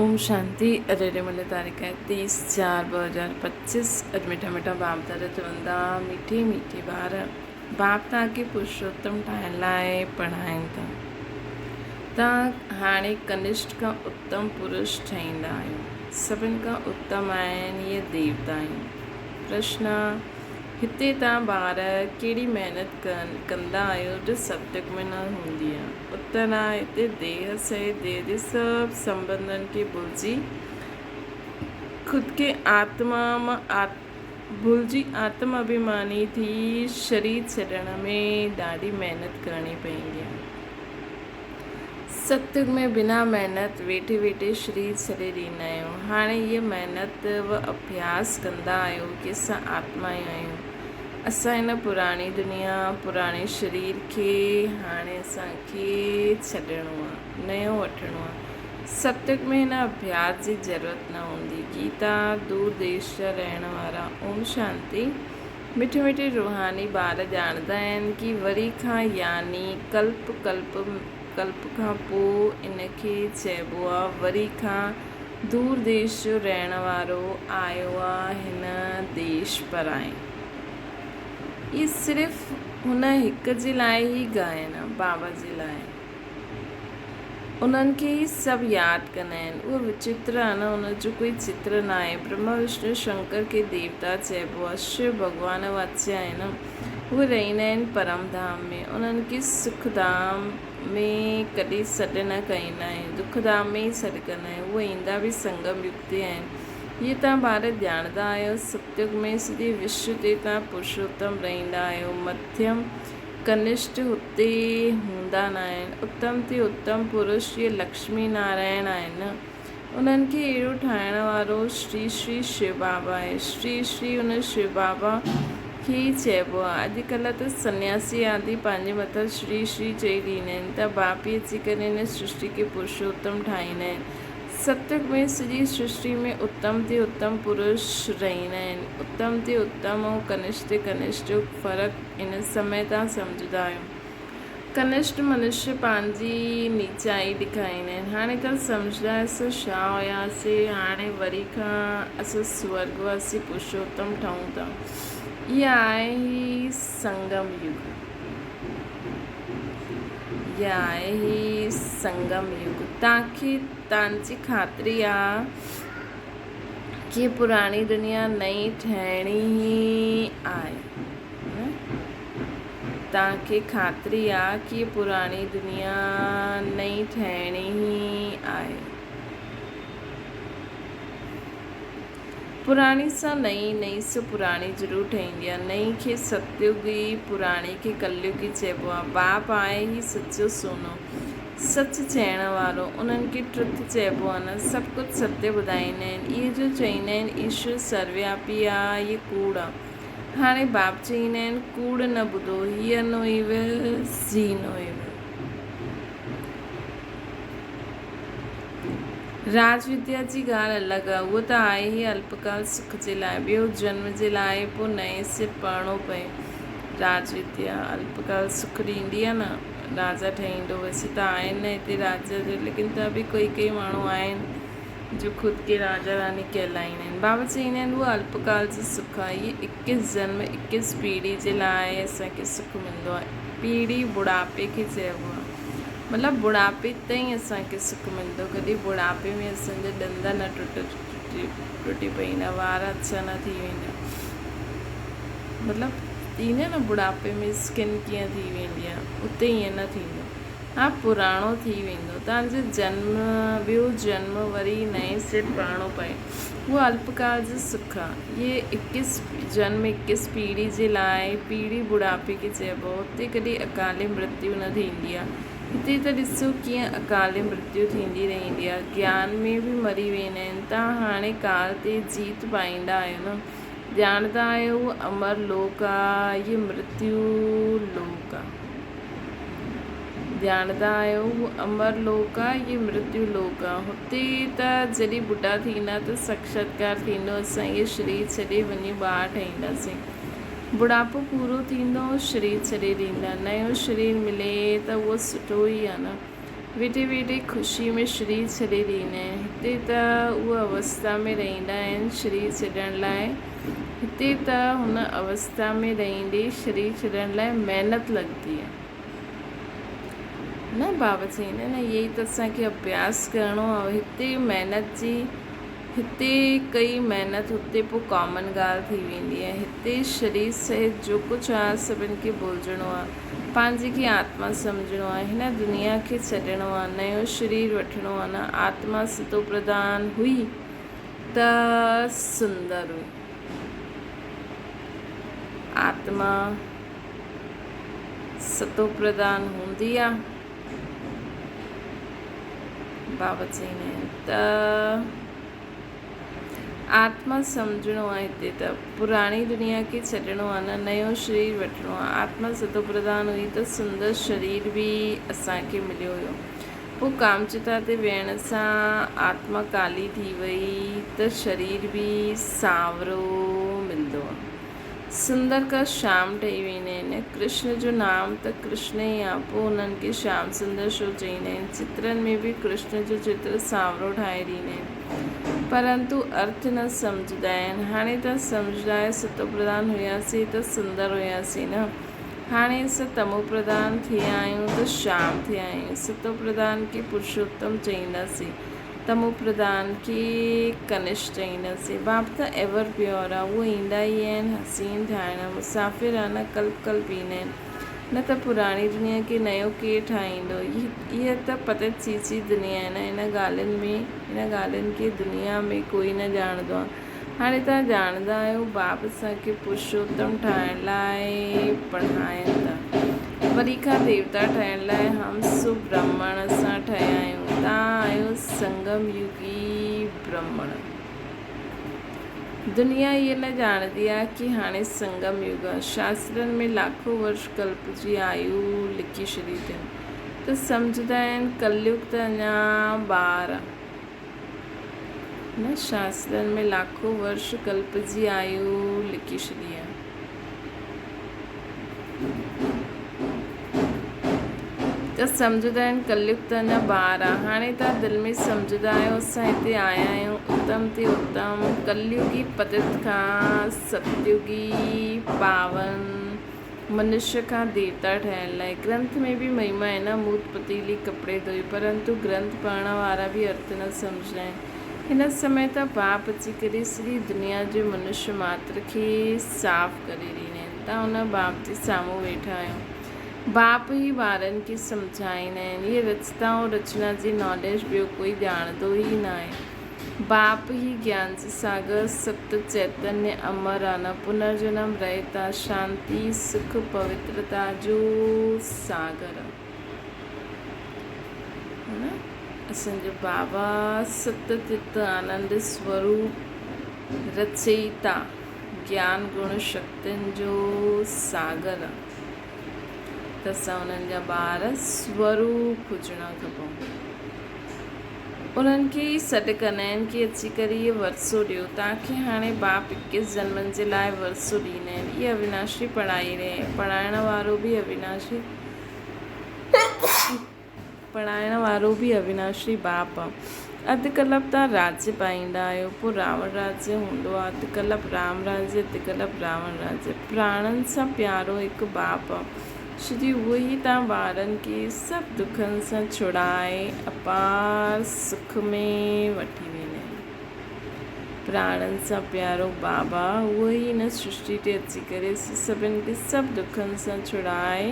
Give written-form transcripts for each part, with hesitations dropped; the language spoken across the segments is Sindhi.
اوم شانتي اڄ جي ملي تاريخ آهي 30 4 2025 اڄ مٺا مٺا باپ دادا چوندا مٺي مٺي ٻار باپ توهان کي پرشوتم ٺاهڻ لاء پڙهائين ٿا توهان هاڻي ڪنشٽ کان اتم پرش ٺهيندا آهيو سڀن کان اتم آهن اهي ديوتا آهن پرشن هتي توهان ٻار ڪهڙي محنت ڪندا آهيو جو ستيگ ۾ نه هوندي آهي. اتر آهي هتي ديهه سهت ديهه جي سڀ سنٻنڌن کي ڀلجي خود کي آتما مان ڀلجي آتم اڀيماني ٿي شرير ڇڏڻ ۾ ڏاڍي محنت ڪرڻي پوندي آهي. ستيگ ۾ بنا محنت ويٺي ويٺي شرير ڇڏي ڏيندا آهيون. هاڻي هيء محنت و اڀياس ڪندا آهيو ڪي اسان آتمائون آهيون. اسان هن پراڻي دنيا، پراڻي شرير کي هاڻي اسان کي ڇڏڻو آهي، نيو وٺڻو آهي. ستيگ ۾ هن اڀياس جي ضرورت نه هوندي. گيتا، دور ديش جا رهڻ وارا، اوم شانتي. مٺي مٺي روحاني ٻار ڄاڻندا آهن ڪي وري کان يعني ڪلپ ڪلپ ڪلپ کان پوء ان کي چئبو آ وري کان دور ديش جو رهڻ وارو آيو آ هن ديش پرائين. اهي صرف هن هڪ جي لاء ئي ڳائن بابا جي لاء. انهن کي ئي سڀ ياد ڪندا آهن. اهو وچتر آهي نه، ان جو ڪوئي چتر ناهي. برهما وشنو شنڪر کي ديوتا چئبو آهي. شو ڀڳوان واچيه آهن. اهي رهندا آهن پرم ڌام ۾. انهن کي سک ڌام ۾ ڪڏهن سڏ نه ڪندا آهيون. دک ڌام ۾ ئي سڏ ڪندا آهيون. اهي ايندا به سنگم يگ تي آهن. هي توهان ٻار ڄاڻندا آهيو. ستيگ ۾ سڄي وشو تي توهان پرشوتم رهندا آهيو. مڌيم ڪنشٽ هتي هوندا ناهن. اتم تي اتم پرش اهي لڪشمي نارائڻ آهن. انهن کي اهڙو ٺاهڻ وارو شري شري شو بابا آهي. شري شري ان شو بابا کي ئي چئبو آهي. اڄ ڪلهه ته سنياسي آدي پنهنجي مٿان شري شري چئي ڏيندا آهن ته باپي اچي ڪري هن سرشٽي کي پرشوتم ٺاهيندا آهن. ستيگ ۾ سڄي سرشٽي ۾ اتم تي اتم پرش رهندا آهن. اتم تي اتم ۽ ڪنشٽ تي ڪنشٽ جو فرق ان سمي تان سمجهندا آهيون. ڪنشٽ منشيه پنهنجي نيچائي ڏيکاريندا آهن. هاڻي تان سمجهندا آهيو اسان ڇا هياسي، هاڻي وري کان اسان سورڳ واسي پرشوتم ٺهون ٿا. اها آهي هي سنگم يگ. اها آهي هي سنگم يگ. تان کي تان جي خاطري آ ڪي پراڻي دنيا نئين ٺهڻي ئي آهي. تان کي خاطري آ ڪي پراڻي دنيا نئين ٺهڻي ئي آهي. پراڻي سان نئين، نئين سان پراڻي ضرور ٺهندي آهي. نئين کي ستيگ ئي، پراڻي کي ڪليگ ئي چئبو آهي. باپ آهي ئي سچو سونو، سچ چئڻ وارو. انهن کي ٽرٿ چئبو آهي نه. سڀ ڪجهه ستيه ٻڌائيندا آهن. اهي جو چئيندا آهن ايشور سروياپي آهي، اهي ڪوڙ آهي. هاڻي باپ چئيندا آهن ڪوڙ نه ٻڌو، هيء نو ايول، زي نو ايول. راج وديا جي ڳالهه الڳ آهي، اهو ته آهي ئي الپڪال سک جي لاء، ٻيو جنم جي لاء پوء نئين سر پڙهڻو پئي. راج وديا الپڪال سک ڏيندي آهي نه، راجا ٺهيندو. ويسي ته آهن نه هتي راجا جو، ليڪن ته به ڪوئي ڪوئي ماڻهو آهن جو خود کي راجا راني ڪهلائيندا آهن. بابا چئيندا آهن اهو الپڪال جو سک آهي، هي اڪيس جنم اڪيس پيڙهي جي لاء اسان کي سک ملندو آهي. پيڙهي بڙهاپي کي چئبو آهي. مطلب بڙهاپي تائين اسان کي سک ملندو ڪڏهن بڙهاپي ۾ اسان جا ڏند نه ٽٽي پئيندا وار اڇا نه ٿي ويندا مطلب ٿيندو نه بڙهاپي ۾ اسڪن ڪيئن ٿي ويندي آهي اتي ائين نه ٿيندو ها پراڻو ٿي ويندو تان جو جنم ٻيو جنم وري نئين سر پڙهڻو پئي اهو الپڪال جو سک آهي اهي اڪيس جنم اڪيس پيڙهي جي لاء پيڙهي بڙهاپي کي چئبو آهي اتي ڪڏهن اڪالي مرتيو نه ٿيندي آهي هتي ته ڏسو ڪيئن اڪالي مرتيو ٿيندي رهندي آهي گيان ۾ به مري ويندا آهن تان هاڻي ڪال تي جيت پائيندا آهيو نه ڄاڻندا آهيو اهو امر لوڪ آهي اهي مرتيو لوڪ آهي. ڄاڻندا آهيو هو امر لوڪ آ يي مرتيو لوڪ آ. هتي ته جڏهن ٻڍا ٿيندا ته ساڪشاتڪار ٿيندو اسان اهي شرير ڇڏي وڃي ٻار ٺهينداسين. ٻڍاپو پورو ٿيندو شرير ڇڏي ڏيندا. نيو شرير ملي ته اهو سٺو ئي آ نه. ويٺي ويٺي خوشي ۾ شرير ڇڏي ڏيندا آهن. هتي ته اها اوستا ۾ رهندا آهن شرير ڇڏڻ لاء هتي ته هن اوستا ۾ رهندي شرير ڇڏڻ لاء محنت لڳندي آهي. نه بابا چئيندا آهن نه اهي ئي ته اسان کي اڀياس ڪرڻو آهي هتي محنت جي هتي ڪئي محنت هتي پوء ڪامن ڳالهه ٿي ويندي آهي. هتي شرير سهت جو ڪجهه آهي سڀن کي ڀلجڻو آهي. پنهنجي کي آتما سمجهڻو آهي. هن دنيا کي ڇڏڻو آهي. نيو شرير وٺڻو آهي نه آتما ستوپرڌان هئي ته سندر هئي. آتما ستوپرڌان هوندي آهي. بابا چئيندا آهن ته آتما سمجهڻو آهي هتي ته پراڻي دنيا کي ڇڏڻو آهي نه نيو شرير وٺڻو آهي آتما ستو پرڌان هئي ته سندر شرير به اسان کي مليو هيو پوء ڪامچتا تي ويهڻ سان آتما ڪالي ٿي وئي ته شرير به سانورو ملندو آهي. سندر کا شيام ٺهي ويندا آهن. ڪرشن جو نام ته ڪرشن ئي آهي، پوء انهن کي شيام سندر ڇو چئيندا آهن؟ چترن ۾ به ڪرشن جو چتر سانورو ٺاهي ڏيندا آهن، پرنتو ارٿ نه سمجهندا آهن. هاڻي ته سمجهندا آهيو ستوپرڌان هياسين ته سندر هياسين نه؟ هاڻي اسان تموپرڌان ٿيا آهيون ته شيام ٿيا آهيون. ستوپرڌان کي پرشوتم چئينداسين. تمو پرڌان کي ڪنش چئينداسين. باپ ته ايور پيور آ، اهو ايندا ئي آهن حسين ٺاهڻ. مسافر آ نه ڪلپ ڪلپ ايندا آهن. نه ته پراڻي دنيا کي نيو ڪير ٺاهيندو. هيء ته پتت چيچي دنيا آهي نه. ان ڳالهين ۾ ان ڳالهين کي دنيا ۾ ڪوئي نه ڄاڻندو آ. هاڻي توهان ڄاڻندا آهيو باپ اسان کي پرشوتم ٺاهڻ لاء پڙهائين ٿا. وري کان ديوتا ٺهڻ لاء هم سو برهمڻ اسان ٺهيا آهيون. توهان آهيو سنگم يگي برهمڻ. دنيا هيء نه ڄاڻندي آهي ڪي هاڻي سنگم يگ آهي. شاسترن ۾ لاکو ورش ڪلپ جي آيو لکي ڇڏي اٿن ته سمجهندا آهن ڪليگ ته اڃا ٻار آهي. نه شاسترن ۾ لاکو ورش ڪلپ جي آيو لکي ڇڏي آهي. ته سمجهندا آهن ڪليگ ته اڃا ٻار آهي. هاڻي توهان دل ۾ سمجهندا آهيو اسان هتي آيا آهيون اتم تي اتم ڪليگي پتت کان ستيگي پاون منشيه کان ديوتا ٺهڻ لاء. گرنٿ ۾ به مهما آهي نه، موت پتيلي ڪپڙي ڌوئي، پرنتو گرنٿ پڙهڻ وارا به ارٿ نه سمجهندا آهن. هن سمي ته باپ اچي ڪري سڄي دنيا جي منشيه ماتر کي صاف ڪري ڏيندا آهن. توهان ان باپ جي سامهون ويٺا آهيو. باپ ئي ٻارن کي سمجهائيندا آهن. هيء رچتا ۽ رچنا جي ناليج ٻيو ڪوئي ڄاڻندو ئي ناهي. باپ هي گيان جي ساگر، ست چيتنيه، امر آ نه پنرجنم رهت آ، شانتي، سک، پوترتا جو ساگر آ. نه اسان جو بابا ست چت آنند سوروپ رچيتا گيان گڻ شڪتين جو ساگر آ ته اسان انهن جا ٻار سوروپ هجڻا کپون. انهن کي ئي سڏ ڪندا آهن ڪي اچي ڪري اهي ورثو ڏيو. توهان کي هاڻي باپ اڪيس جنمن جي لاء ورثو ڏيندا آهن. اهي اويناشي پڙهائي رهيا آهن. پڙهائڻ وارو به اويناشي پڙهائڻ وارو به اويناشي باپ آهي. اڌ ڪلپ توهان راجيه پائيندا آهيو. پوء راوڻ راجيه هوندو آهي. اڌ ڪلپ رام راجيه اڌ ڪلپ راوڻ راجيه. پراڻن سان پيارو هڪ باپ آهي. شري اهو ئي توهان ٻارن کي سڀ دکن سان ڇڙائي اپار سک ۾ وٺي ويندا آهن. پراڻن سان پيارو بابا اهو ئي هن سرشٽي تي اچي ڪري سڀن کي سڀ دکن سان ڇڙائي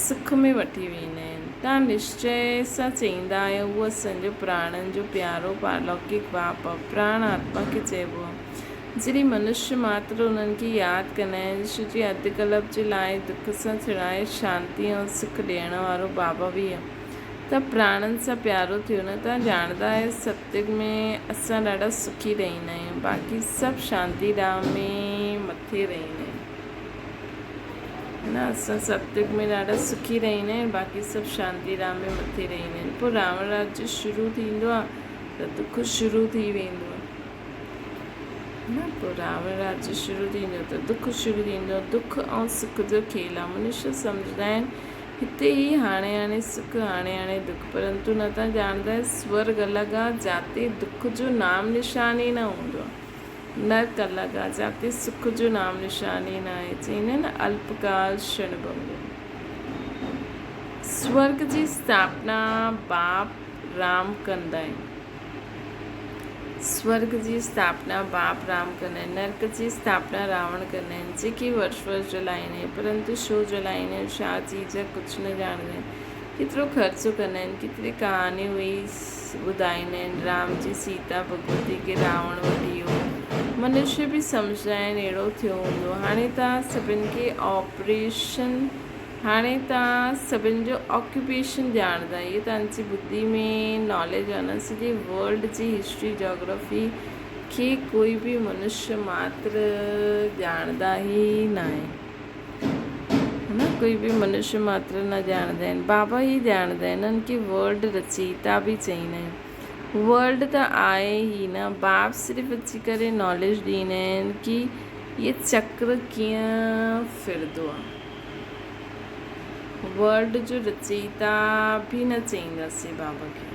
سک ۾ وٺي ويندا آهن. توهان نشچي سان چئيندا آهيو اهو اسان جو پراڻن جو پيارو پارلوڪڪ باپ آهي. پراڻ آتما کي چئبو آهي. جڏهن منشيه ماتر انهن کي ياد ڪندا آهن، ڇو جي اڌ ڪلپ جي لاء دک سان ڇڙائي شانتي ۽ سک ڏيڻ وارو بابا به آهي ته پراڻن سان پيارو ٿيو نه. توهان ڄاڻندا آهيو ستيگ ۾ اسان ڏاڍا سکي رهندا آهيون، باقي سڀ شانتي ڌام ۾ مٿي رهندا آهن. نه اسان ستيگ ۾ ڏاڍا سکي رهندا آهيون، باقي سڀ شانتي ڌام ۾ مٿي رهندا آهن. پوء راوڻ راڄ شروع ٿيندو آهي ته دک شروع ٿي ويندو آهي. نه پوء راوڻ راڄ شروع ٿيندو ته دک شروع ٿيندو. دک ۽ سک جو کيل آهي. منشيه سمجهندا آهن هتي ئي هاڻي هاڻي سک هاڻي هاڻي دک پرنتو نه تان ڄاڻندا آهيو سورڳ الڳ آ جاتي دک جو نام نشان ئي نه هوندو آ نرڪ الڳ آ جاتي سک جو نام نشان ئي نه آهي چئيندا آهن نه الپڪال ڪشڻ ڀنگور. سورڳ جي اسٿاپنا باپ رام ڪندا آهن. سورڳ جي اسٿاپنا باپ رام ڪندا آهن، نرڪ جي اسٿاپنا راوڻ ڪندا آهن، جيڪي ورش ورش جلائيندا آهن، پرنتو ڇو جلائيندا آهن، ڇا چيز آهي، ڪجهه نه ڄاڻندا آهن. ڪيترو خرچ ڪندا آهن، ڪيتري ڪهاڻيون ويهي ٻڌائيندا آهن، رام جي سيتا ڀڳوتي کي راوڻ وٺي ويو. منشي به سمجهندا آهن اهڙو ٿيو هوندو. هاڻي توهان سڀن کي آپريشن. هاڻي توهان سڀن جو آڪيوپيشن ڄاڻندا اهي توهان جي ٻڌي ۾ ناليج آهي نه سڄي ورلڊ جي هسٽري جاگرافي کي ڪوئي به منشي ماتر ڄاڻندا ئي ناهي نه ڪوئي به منشي ماتر نه ڄاڻندا آهن بابا ئي ڄاڻندا آهن انهن کي ورلڊ رچيتا به چئيندا آهن ورلڊ ته آهي ئي نه باپ صرف اچي ڪري ناليج ڏيندا آهن ڪي هي چڪر ڪيئن ڦردو آهي. ورلڊ جو رچيتا به نه چئينداسين بابا کي.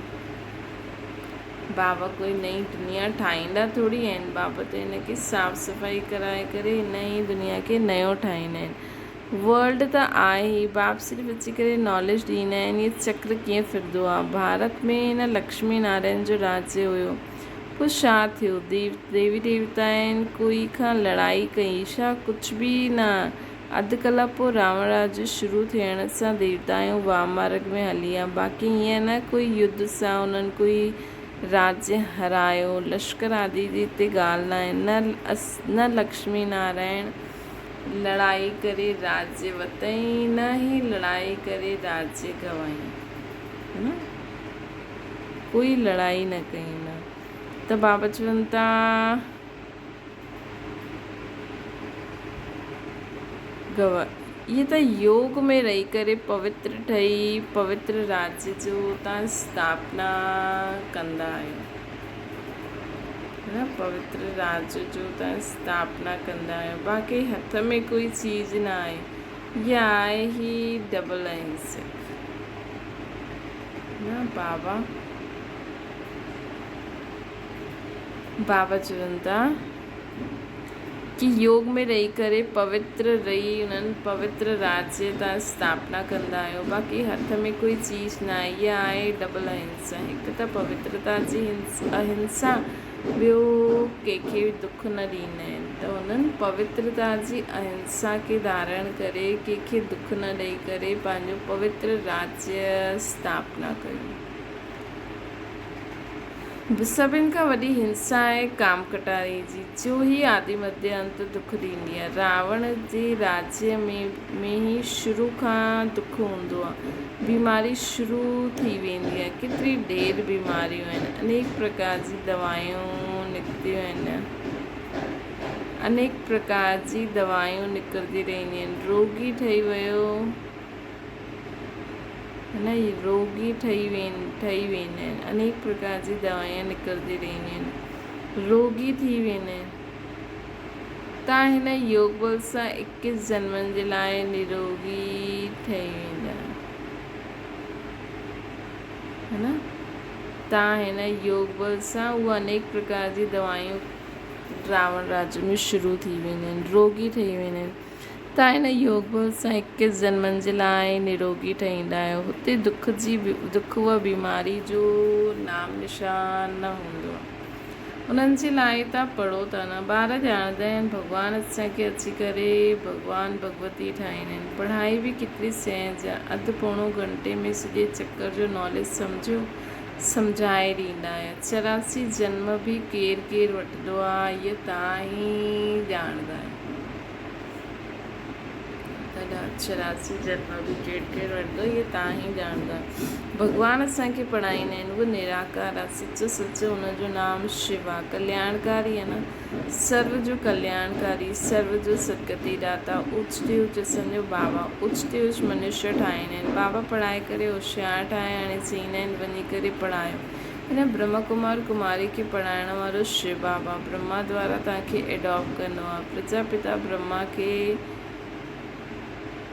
بابا ڪوئي نئين دنيا ٺاهيندا ٿوري آهن. بابا ته هن کي صاف صفائي ڪرائي ڪري هن ئي دنيا کي نيو ٺاهيندا آهن. ورلڊ ته آهي ئي. باب صرف اچي ڪري ناليج ڏيندا آهن هي چڪر ڪيئن ڦرندو آهي. ڀارت ۾ هن لڪشمي نارائڻ جو راجيه هيو. پوء ڇا ٿيو؟ ديوي ديوتائن ڪوئي کان لڙائي ڪئي ڇا؟ ڪجهه به نه. اڌ ڪلاڪ پوء راوڻ راڄ شروع ٿيڻ سان ديوتائون وام مارڳ ۾ هلي آيا. باقي ائين نه ڪوئي يڌ سان انهن ڪوئي راڄ هرايو. لشڪر آدي جي هتي ڳالهه ناهي. نه لڪشمي نارائڻ لڙائي ڪري راڄ وتئين نه ئي لڙائي ڪري راڄ گنوائين. ڪوئي لڙائي نه ڪئي نه ته بابا چون ٿا. گوا، اهي ته يوگ ۾ رهي ڪري پوتر ٺهي پوتر راجيه جو تان اسٿاپنا ڪندا آهيو. پوتر راجيه جو تان اسٿاپنا ڪندا آهيو. باقي هٿ ۾ ڪوئي چيز نه آهي. اها آهي هي ڊبل اهنسڪ. نه بابا. بابا چون ٿا ڪي يوگ ۾ رهي ڪري پوتر رهي انهن پوتر راجيه تان اسٿاپنا ڪندا آهيو باقي هٿ ۾ ڪوئي چيز نه آهي اها آهي ڊبل اهنسا هڪ ته پوترتا جي اهنسا ٻيو ڪنهن کي به دک نه ڏيندا آهن ته انهن پوترتا جي اهنسا کي ڌارڻ ڪري ڪنهن کي دک نه ڏئي ڪري پنهنجو پوتر راجيه اسٿاپنا ڪيو. سڀن کان وڏي هنسا آهي ڪام ڪٽاري جي، جو هي آدي مڌيه انت دک ڏيندي آهي. راوڻ جي راجيه ۾ ۾ ئي شروع کان دک هوندو آهي. بيماري شروع ٿي ويندي آهي. ڪيتري ڍير بيماريون آهن. انيڪ پرڪار جي دوائون نڪتيون آهن. انيڪ پرڪار جي دوائون نڪرندي رهنديون آهن. روڳي ٺهي ويو. نه هي روڳي ٺهي ٺهي ويندا آهن. انيڪ پرڪار جي دوائيان نڪرندي رهنديون آهن. روڳي ٿي ويندا آهن. تان هن يوگ بل سان اڪيس جنمن جي لاء نروڳي ٺهي ويندا آهيو. نه تان هن يوگ بل سان اهي انيڪ پرڪار جي دوائيون راوڻ راڄ ۾ شروع ٿي وينديون آهن. روڳي ٺهي ويندا آهن. توهان هن يوگ بل سان اڪيس جنمن جي لاء نروڳي ٺهيندا آهيو. هتي دک جي دک و بيماري جو نام نشان نه هوندو آهي. انهن جي لاء توهان پڙهو ٿا نه. ٻار ڄاڻندا آهن ڀڳوان اسان کي اچي ڪري ڀڳوان ڀڳوتي ٺاهيندا آهن. پڙهائي به ڪيتري سهج آهي. اڌ پوڻو گهنٽي ۾ سڄي چڪر جو ناليج سمجهيو سمجهائي ڏيندا آهيو. 84 جنم به ڪير ڪير وٺندو آهي اهي توهان ئي ڄاڻندا آهيو. تڏا 84 جنم به ڪير ڪير وٺندو اهي توهان ئي ڄاڻندا. ڀڳوان اسان کي پڙهائيندا آهن اهو نراڪار آهي سچو سچو ان جو نام شو آهي ڪلياڻڪاري آهي نه سرو جو ڪلياڻڪاري سرو جو سدگتي داتا اوچ تي اوچ اسان جو بابا اوچ تي اوچ منشيه ٺاهيندا آهن بابا پڙهائي ڪري هوشيار ٺاهي هاڻي چئيندا آهن وڃي ڪري پڙهايو هن برهما ڪمار ڪماري کي پڙهائڻ وارو شو بابا برهما دوارا توهان کي ايڊاپٽ ڪندو آهي. پرجا پتا برهما کي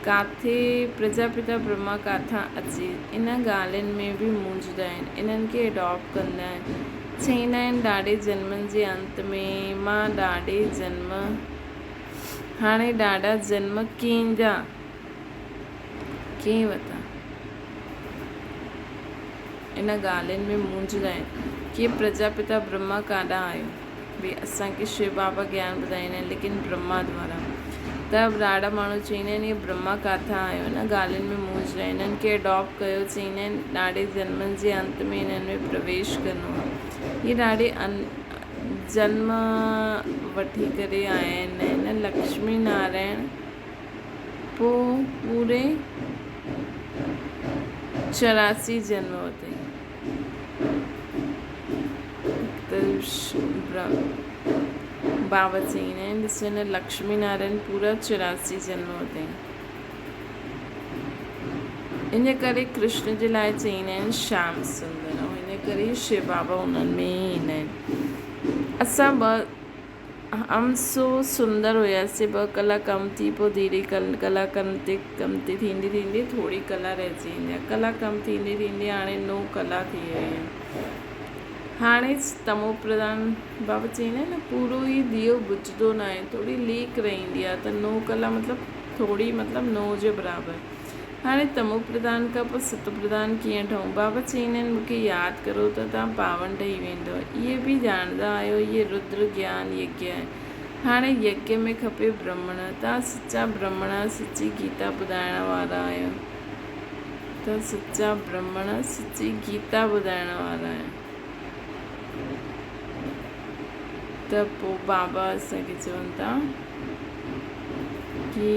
ڪاٿي پرجاپتا برهما ڪاٿان اچي ان ڳالهين ۾ به مونجهندا آهن. انهن کي اڊاپٽ ڪندا آهن. چئيندا آهن ڏاڍي جنمن جي انت ۾ مان ڏاڍي جنم هاڻي ڏاڍا جنم ڪنهن جا ڪنهن وتا. ان ڳالهين ۾ مونجهندا آهن. ڪي پرجاپتا برهما ڪاڏانهن آيو؟ به اسان کي شو بابا گيان ٻڌائيندا آهن ليڪن برهما دوارا ته به ڏاڍا ماڻهو چئيندا آهن اهي برهما ڪاٿان آيو ان ڳالهين ۾ مونجهندا آهن انهن کي اڊاپٽ ڪيو چئيندا آهن ڏاڍي جنمن جي انت ۾ انهن ۾ پرويش ڪرڻو آهي اهي ڏاڍي جنم وٺي ڪري آيا آهن هن لڪشمي نارائڻ پوء پوري 84 جنم ورتائين. بابا چئيندا آهن ڏسو هن لڪشمي نارائڻ پورا 84 جنم ورتائين. ان ڪري ڪرشن جي لاء چئيندا آهن شيام سندر ۽ ان ڪري شو بابا انهن ۾ ئي ايندا آهن. اسان ٻه هم سو سندر هياسي ٻه ڪلا ڪم ٿي پوء ڌيري ڪلا ڪم تي ڪم تي ٿيندي ٿيندي ٿوري ڪلا رهجي ويندي آهي ڪلا ڪم ٿيندي ٿيندي هاڻي نو ڪلا ٿي وئي آهي هاڻي تمو پرڌان بابا چئيندا آهن نه پورو ئي ديو بجهندو ناهي ٿوري ليڪ رهندي آهي ته نو ڪلا مطلب ٿوري مطلب نو جي برابر هاڻي تمو پرڌان کان پوء ست پرڌان ڪيئن ٺهون؟ بابا چئيندا آهن، مون کي ياد ڪرو ته توهان پاون ٺهي ويندؤ. اهي به ڄاڻندا آهيو، هيء ردر گيان يگيا آهي. هاڻي يگيا ۾ کپي برهمڻ. توهان سچا برهمڻ سچي گيتا ٻڌائڻ وارا آهيو. توهان سچا برهمڻ سچي گيتا ٻڌائڻ وارا آهيو. ته پوء بابا اسان کي چون ٿا. ڪي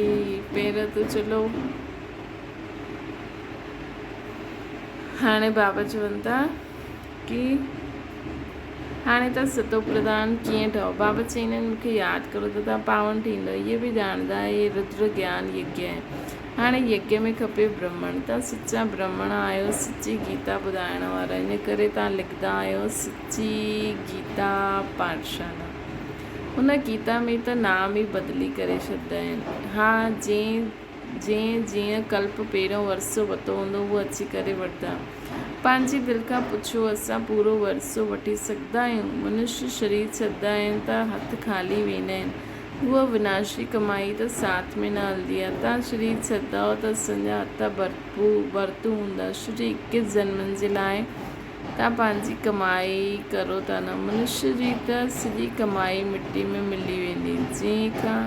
پير تو چلو. هاڻي بابا چون ٿا ڪي هاڻي ته ستو پرڌان ڪيئن ٺهو؟ بابا چئيندا آهن مون کي ياد ڪرو ته توهان پاون ٿيندو. اهي به ڄاڻندا آهي هي ردر گيان يگيا آهي. هاڻي يگيا ۾ کپي برهمڻ. توهان سچا برهمڻ آهيو، سچي گيتا ٻڌائڻ وارا، ان ڪري توهان لکندا آهيو سچي گيتا پاٺشالا. هن گيتا ۾ ته نام ئي بدلي ڪري ڇڏيا آهن. ها، جنهن جنهن جيئن ڪلپ پهريون ورثو ورتو هوندو، اهو اچي ڪري وٺندا. پنهنجي دل کان پڇو، اسان پورو ورثو وٺي سگهندا آهيون؟ منشي شرير ڇڏندا آهن ته هٿ خالي ويندا آهن. اها وناشي ڪمائي ته ساٿ ۾ نه هلندي آهي. توهان شرير ڇڏندؤ ته اسان جا هٿ ڀرتو هوندا. شرير اڪيس جنمن جي لاء توهان پنهنجي ڪمائي ڪرو ٿا نه؟ منشي جي ته سڄي ڪمائي مٽي ۾ ملي ويندي. جنهن کان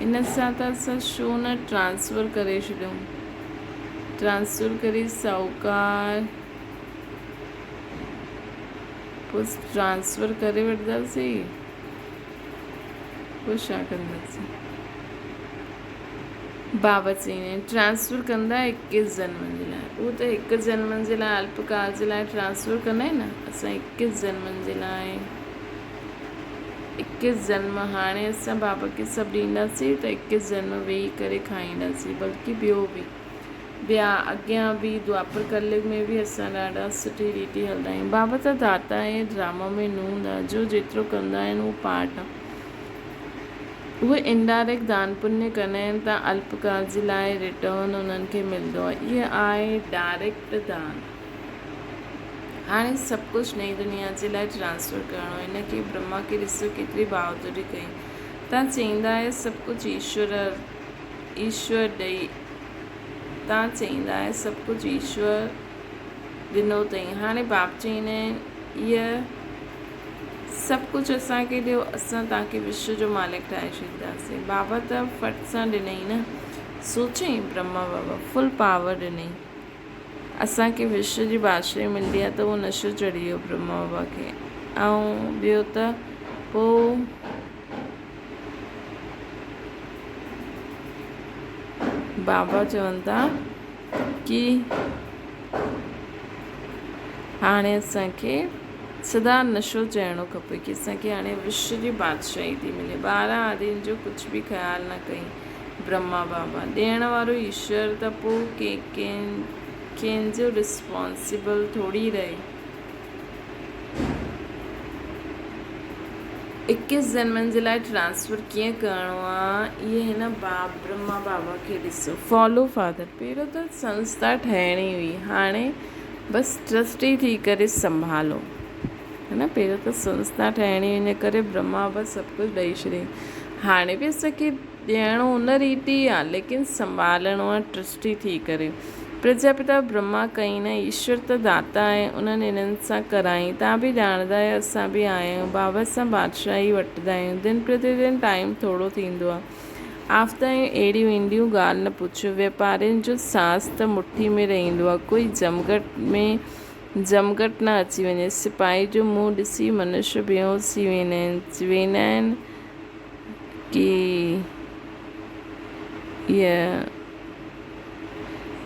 ان سان ته اسان ڇو نه ٽرانسفر ڪري ڇڏيون. ٽرانسفر ڪري ساهوڪار پوء ٽرانسفر ڪري وٺنداسين. پوء ڇا ڪنداسين؟ بابا چئين آهن ٽرانسفر ڪندا اڪيس جنمن جي لاء. اهو ته هڪ جنمن جي لاء الپ ڪال جي لاء ٽرانسفر ڪندا آهن نه، اسان اڪيس جنمن جي لاء اڪيس جنم هاڻي اسان بابا کي سڀ ڏينداسين ته اڪيس جنم ويهي ڪري کائينداسين بلڪه ٻيو به ٻيا اڳيان به دوآپر ڪليگ ۾ به اسان ڏاڍا سٺي ريتي هلندا آهيون. بابا ته داتا ۽ ڊراما ۾ نه هوندا جو جيترو ڪندا آهن اهو پارٽ آهي. اهي انڊائريڪٽ دان پڃ ڪندا آهن ته الپ ڪال جي لاء ريٽرن انهن کي ملندو آهي. اهي آهي ڊائريڪٽ دان. هاڻي سڀ ڪجهه نئين دنيا جي لاء ٽرانسفر ڪرڻو آهي. هن کي برهما کي ڏسو ڪيتري بهادري ڪئي. تان چئيندا آهيو سڀ ڪجهه ايشور ايشور ڏئي تان چئيندا آهيو سڀ ڪجهه ايشور ڏنو اٿئي. هاڻي باپ چئيندا آهن اهي سڀ ڪجهه اسان کي ڏيو، اسان توهان کي وشو جو مالڪ ٺاهي ڇڏينداسين. بابا ته ڦٽ سان ڏنئي نه. سوچيائين برهما بابا فل پاور ڏنئي. اسان کي وشو جي بادشاهي ملندي آهي ته اهو نشو چڙهي ويو برهما بابا کي ۽ ٻيو ته پوء بابا چون ٿا ڪي هاڻي اسان کي سدا نشو چئڻو کپي ڪي اسان کي هاڻي وشو جي بادشاهي ٿي ملي. ٻارهن آدين جو ڪجهه به خيال نه ڪئي برهما بابا. ڏيڻ وارو ايشور ته پوء ڪنهن جو رسپانسبل ٿوري رهي. ايڪيس جنمن جي لاء ٽرانسفر ڪيئن ڪرڻو آ اهي هن باب برهما بابا کي ڏسو فالو فادر پهريون ته سنسٿا ٺهڻي هئي هاڻي بس ٽرسٽي ٿي ڪري سنڀالو هي نه پهريون ته سنسٿا ٺهڻي هئي ان ڪري برهما بابا سڀ ڪجهه ڏئي ڇڏيائين هاڻي به اسان کي ڏيڻو ان ريت ئي آ ليڪن سنڀالڻو آ ٽرسٽي ٿي ڪري. پرجاپتا برهما ڪئين نه ايشور ته داتا آهي انهن انهن سان ڪرائين تان به ڄاڻندا آهيو اسان به آيا آهيون بابا سان بادشاهي وٺندا آهيون دن پرتي دن ٽائيم ٿورو ٿيندو آ آفتايون اهڙيون اينديون ڳالهه نه پڇو ويپارين جو ساس ته مٺي ۾ رهندو آ ڪوئي جمگهٽ ۾ جمگهٽ نه اچي وڃي سپاهي جو منهن ڏسي منش بيهوش ٿي ويندا آهن ويندا آهن ڪي اها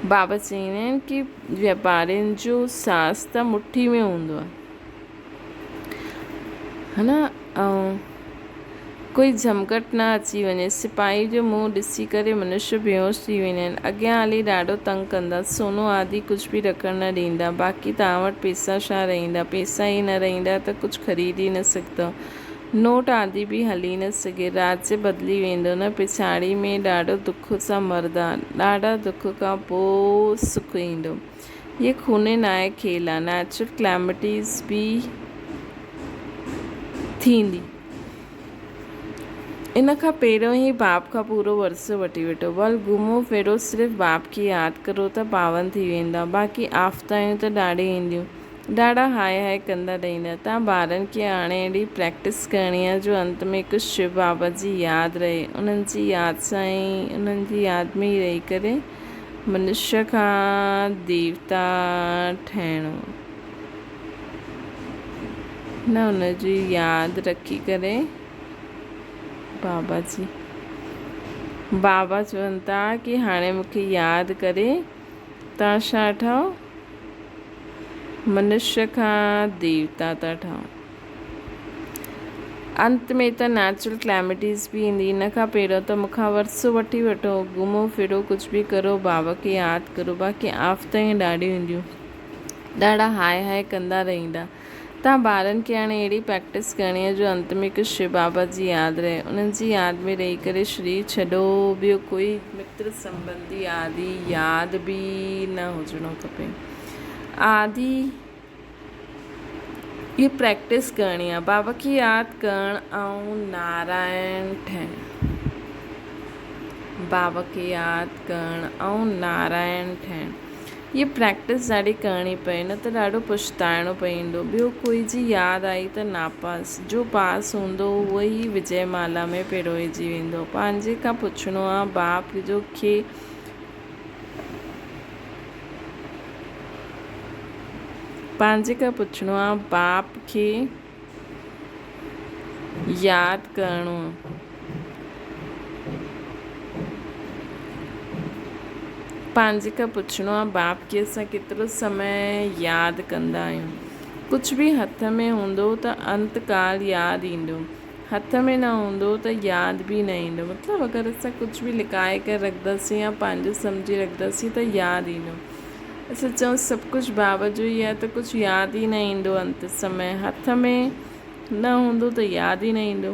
بابا چوندا آهن ڪي واپارين جو ساس ته مٺي ۾ هوندو آهي ها نه ۽ ڪوئي جهمگهٽ نه اچي وڃي سپاهي جو منهن ڏسي ڪري منش بيهوش ٿي ويندا آهن اڳيان هلي ڏاڍو تنگ ڪندا سونو آدي ڪجهه به رکڻ نه ڏيندا باقي توهان وٽ پيسا ڇا رهندا پيسا ئي نه رهندا ته ڪجهه خريد ئي نه سگهندؤ نوٽ آدي به هلي نه سگهي. راجيه بدلي ويندو نه. پڇاڙي ۾ ڏاڍو دک سان مردا. ڏاڍا دک کان پوء سک ايندو. هيء خوني ناهي کيل آ. نيچرل ڪليمٽيز به ٿيندي. ان کان پهريون ئي باپ کان پورو ورثو وٺي وٺو. ول گهمو ڦرو صرف باپ کي ياد ڪرو ته پاون ٿي ويندا. باقي آفتايون ته ڏاڍي اينديون. ڏاڍا هاء هاء ڪندا رهندا. تان ٻارن کي هاڻي اهڙي پريڪٽس ڪرڻي آهي جو انت ۾ هڪ شو بابا جي ياد رهي. انهن جي ياد سان ئي انهن جي ياد ۾ ئي رهي ڪري منشيء کان ديوتا ٺهڻو نه ان جي ياد رکي ڪري بابا جي بابا چون ٿا ڪي هاڻي مون کي ياد ڪري تان ڇا ٺهو؟ منشيء کان ديوتا ٿا ٺهون. انت ۾ ته نيچرل ڪليمٽيز به ايندي. ان کان پهريون ته مون کان ورثو وٺي وٺو. گهمو ڦرو، ڪجهه به ڪرو، بابا کي ياد ڪرو. باقي آفتون ڏاڍيون اينديون. ڏاڍا هاء هاء ڪندا رهندا. تان ٻارن کي هاڻي اهڙي پريڪٽس ڪرڻي آهي جو انت ۾ هڪ شو بابا جي ياد رهي. انهن جي ياد ۾ رهي ڪري شرير ڇڏو، ٻيو ڪوئي متر سنٻنڌي آدي ياد به نه هجڻو کپي. آدي اها پريڪٽس ڪرڻي آهي. بابا کي ياد ڪرڻ ۽ نارائڻ ٺهڻ. بابا کي ياد ڪرڻ ۽ نارائڻ ٺهڻ. هيء پريڪٽس ڏاڍي ڪرڻي پئي نه ته ڏاڍو پڇتائڻو پئيندو. ٻيو ڪوئي جي ياد آئي ته ناپاس. جو پاس هوندو اهو ئي وجئه مالا ۾ پروئجي ويندو. پنهنجي کان پڇڻو آ باپ جو کي پنهنجي کان پڇڻو آ باپ کي ياد ڪرڻو آ. پنهنجي کان پڇڻو آ باپ کي اسان ڪيترو سمي ياد ڪندا آهيون. ڪجهه به هٿ ۾ هوندو ته انت ڪال ياد ايندو. هٿ ۾ نه هوندو ته ياد به نه ايندو. مطلب اگر اسان ڪجهه به لڪائي ڪري رکنداسين يا پنهنجو سمجهي رکنداسين ته ياد ايندو. اسان چئون سڀ ڪجهه بابا جو ئي آهي ته ڪجهه ياد ئي نه ايندو انت سمي هٿ ۾ نه هوندو ته ياد ئي نه ايندو.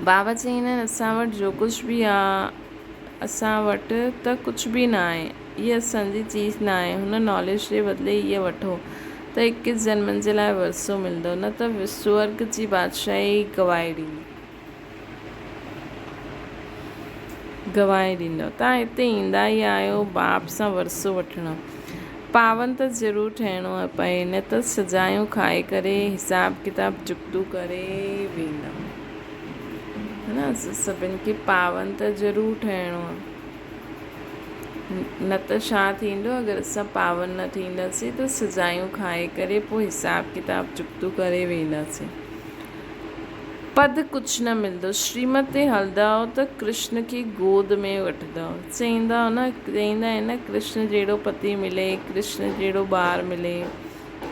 بابا چئيندا آهن اسان وٽ جو ڪجهه به آ اسان وٽ ته ڪجهه به نه آهي هيء اسان جي چيز نه آهي هن ناليج جي بدلي هيء وٺو ته اڪيس جنمن جي لاء ورثو ملندو نه ته سورڳ جي بادشاهي گوائي ڏيندي. گواهي ڏيندو. توهان هتي ايندا ئي آهيو باپ سان ورثو وٺڻ. پاون ته ضرور ٺهڻو پئي نه ته سزايون کائي ڪري حساب ڪتاب چڪتو ڪري ويندا. ها نه اسان سڀن کي پاون ته ضرور ٺهڻو آهي. نه ته ڇا ٿيندو اگر اسان پاون نه ٿينداسين ته سزايون کائي ڪري پوء حساب ڪتاب چڪتو ڪري وينداسين. پد ڪجهه نه ملندو. شريمت تي هلندؤ ته ڪرشن کي گود ۾ وٺندؤ. چئيندؤ نه، چئيندا آهن نه ڪرشن جهڙو پتي ملي، ڪرشن جهڙو ٻار ملي.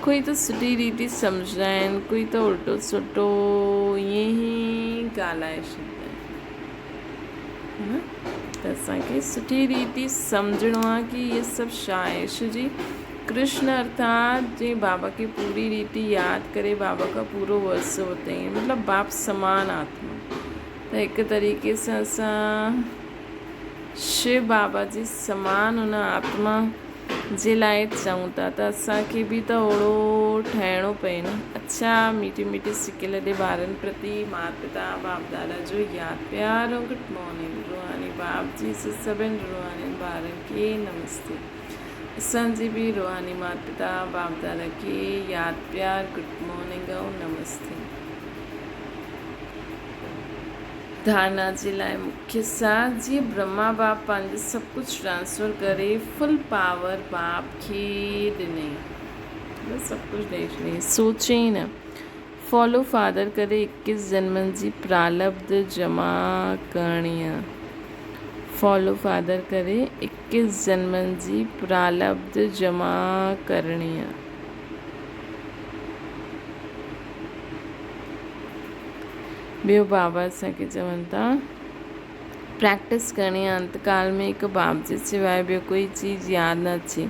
ڪوئي ته سٺي ريتي سمجهندا آهن، ڪوئي ته الٽو سلٽو ائين ئي ڳالهائي ڇڏيندا آهن. ها نه ته اسان کي سٺي ريتي سمجهڻو آهي ڪي اهي سڀ ڇا آهي. شو جي ڪرشن ارٿات جنهن بابا کي پوري ريتي ياد ڪري بابا کان پورو ورثو ورتائين مطلب باپ سمان آتما ته هڪ طريقي سان اسان شو بابا جي سمان ان آتما جي لاء چئون ٿا ته اسان کي به ته اوڙو ٺهڻو پئي نه. اڇا ميٺي ميٺي سڪيل ڏي ٻارن پرتي مات پتا باپ دادا جو ياد پيار ۽ گڊ مارننگ روحاني باپ جي سڀن روحانين ٻارن کي نمستي. اسان جي به روحاني مات پتا باپ دادا کي ياد پيار گڊ مارننگ ۽ نمستي. ڌارنا جي لاء مکيه ساھ جيئن برهما باپ پنهنجو سڀ ڪجهه ٽرانسفر ڪري فل پاور باپ کي ڏنئي بس سڀ ڪجهه ڏئي ڇڏيائين سوچي ئي نه فالو فادر ڪري اڪيس جنمن جي پرالبڌ جمع ڪرڻي آ فالو فادر ڪري اڪيس جنمن جي پرالبڌ جمع ڪرڻي آ. ٻيو بابا اسان کي چون ٿا پريڪٽس ڪرڻي آ انت ڪال ۾ هڪ باب جي سواء ٻيو ڪوئي چيز ياد نه اچي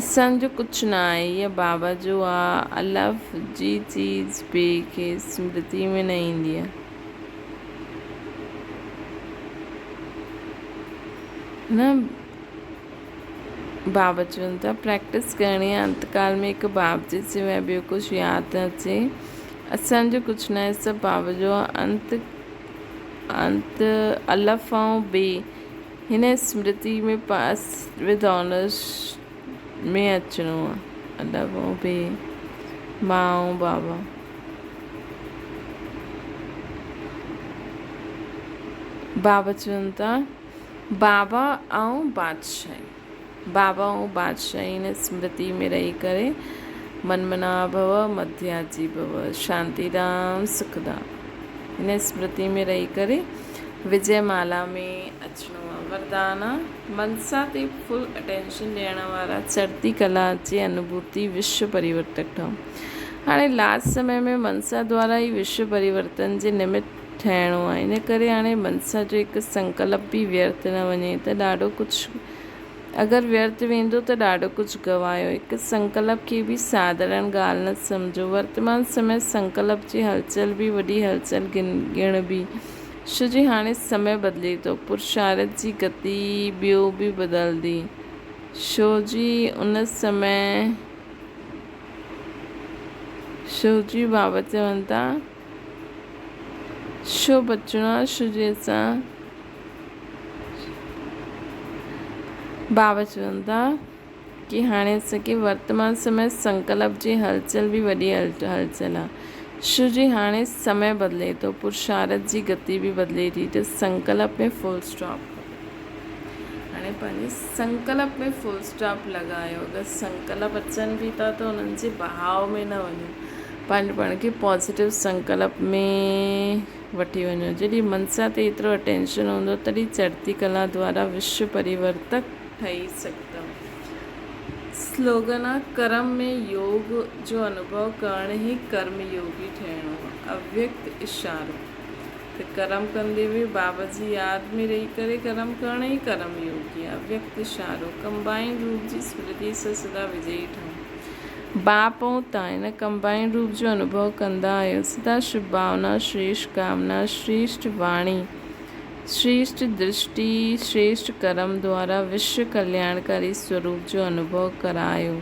اسان جو ڪجهه نه آهي هيء بابا جو آ الف جي چيز ٻئي کي سمرتي ۾ نه ايندي آ. نه بابا چون ٿا پريڪٽس ڪرڻي آ انت ڪال ۾ هڪ باب جي سواء ٻيو ڪجهه ياد نه اچي اسان جو ڪجهه نه آهي سڀ بابا جو آ انت انت الف ۽ بي هن سمرتي ۾ پاس ود آنرس ۾ اچڻو آ الف ۽ بي مان ۽ بابا. بابا چون ٿا بابا ۽ بادشاهي بابا ۽ بادشاهي هن سمرتي ۾ رهي ڪري من منا ڀو مڌياجي ڀو شانتي ڌام سک ڌام هن سمرتي ۾ رهي ڪري وجي مالا ۾ اچڻو آ. وردان آ منسا تي فل اٽينشن ڏيڻ وارا چڙهتي ڪلا جي انوڀوتي وشو پريورتڪ ٺهو. هاڻي لاسٽ سمي ۾ منسا دوارا ئي وشو پريورتن جي نمت ٺهڻو آهي ان ڪري هاڻي منسا جو هڪ سنڪلپ به ويرٿ نه وڃي ته ڏاڍو ڪجهه اگر ويرٿ ويندو ته ڏاڍو ڪجهه گوايو. هڪ سنڪلپ کي به ساڌارڻ ڳالهه نه سمجهو. ورتمان سمي سنڪلپ جي هلچل به وڏي هلچل ڳڻبي. ڇو جي هاڻي سمي بدلي ٿو. پرشارٿ جي گتي ٻيو به بدلدي. ڇو جي ان سمي شو جي بابت چون ٿا. ڇو بچڻو آهي شو جي اسان بابا چون ٿا ڪي هاڻي اسان کي ورتمان سمي سنڪلپ جي هلچل به وڏي هلچل آهي شو جي هاڻي سمي بدلي ٿو پرشارٿ جي گتي به بدلي ٿي ته سنڪلپ ۾ فل اسٽاپ کپي هاڻي پنهنجي سنڪلپ ۾ فل اسٽاپ لڳايو اگر سنڪلپ اچن به ٿا ته انهن جي بهاء ۾ نه وڃو پنهنجو پاڻ کي پازيٽو سنڪلپ ۾ وٺي وڃو. جڏهن منسا تي ايترو اٽينشن هوندو تڏهن چڙهتي ڪلا دوارا وشو پريورتڪ ٺهي سگهندؤ. سلوگن آ ڪرم ۾ يوگ جو انوڀو ڪرڻ ئي ڪرم يوگي ٺهڻو آ. اويڪت اشارو ته ڪرم ڪندي به بابا جي ياد ۾ رهي ڪري ڪرم ڪرڻ ئي ڪرم يوگي آ. اويڪت اشارو ڪمبائينڊ روپ جي سمرتي سان سدا وجئي ٺهون. باپ ۽ تان هن ڪمبائينڊ روپ جو انوڀو ڪندا آهيو. سدا شڀ ڀاونا، شريشٺ ڪامنا، شريشٺ واڻي، شريشٺ درشٽي، شريشٺ ڪرم دوارا وشو ڪلياڻڪاري سوروپ جو انوڀو ڪرايو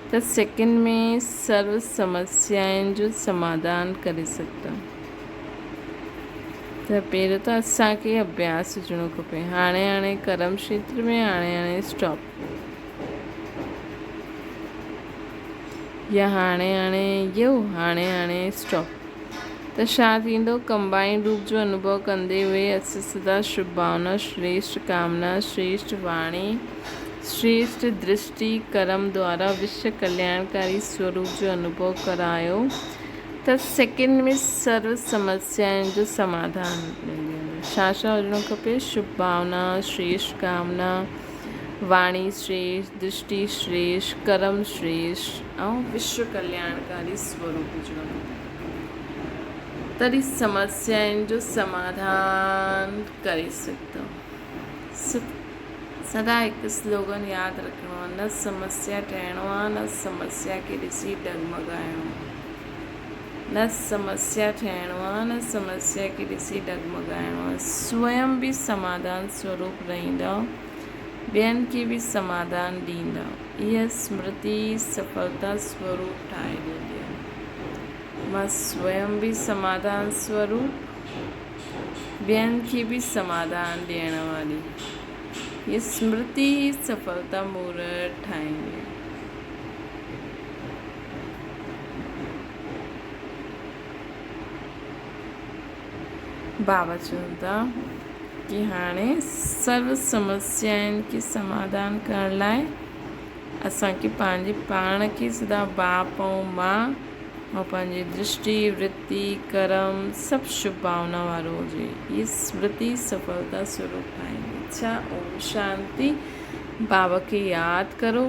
ته سيڪنڊ ۾ سرو سمسيائن جو سماڌان ڪري سگهندا. ته پهريون ته اسان کي اڀياس هجڻو کپي. هاڻي هاڻي ڪرم کيتر ۾ هاڻي هاڻي اسٽاپ. يا هاڻي هاڻي يو هاڻي هاڻي اسٽاپ ته ڇا ٿيندو ڪمبائنڊ روپ جو انوڀو ڪندي هئي اسين سدا شڀ ڀاونا شريشٺ ڪامنا شريشٺ واڻي شريشٺ درشٽي ڪرم دوارا وشو ڪلياڻڪاري سوروپ جو انوڀو ڪرايو ته سيڪنڊ ۾ سرو سمسيائن جو سماڌان ملي ويندو ڇا ڇا هجڻو کپي شڀ ڀاونا شريشٺ ڪامنا واڻي شريش، درشٽي شريش، ڪرم شريش ۽ وشو ڪلياڻڪاري سوروپ هجڻو کپي. تڏهن سمسيائن جو سماڌان ڪري سگهندؤ. سدا هڪ سلوگن ياد رکڻو آهي، نه سمسيا ٺهڻو آهي، نه سمسيا کي ڏسي ڊگمگائڻو آهي. نه سمسيا ٺهڻو آهي، نه سمسيا کي ڏسي ڊگمگائڻو آهي. سوئم به سماڌان سوروپ رهندؤ، ٻين کي به سماڌان ڏيندؤ. اها سمرتي ئي سڦلتا سوروپ ٺاهي ڏيندي آهي. مان سوئم به سماڌان سوروپ، ٻين کي به سماڌان ڏيڻ واري هيء سمرتي ئي سڦلتا مورت ٺاهيندي. بابا چون ٿا ڪي هاڻي سرو سمسيائن کي سماڌان ڪرڻ لاء اسان کي پنهنجي پاڻ کي سدا باپ ۽ مان ۽ پنهنجي درشٽي، ورتي، ڪرم سڀ شڀ ڀاونا وارو هجي. هيء سمرتي سڦلتا سوروپ ٺاهيندي. اڇا اوم شانتي. بابا کي ياد ڪرو.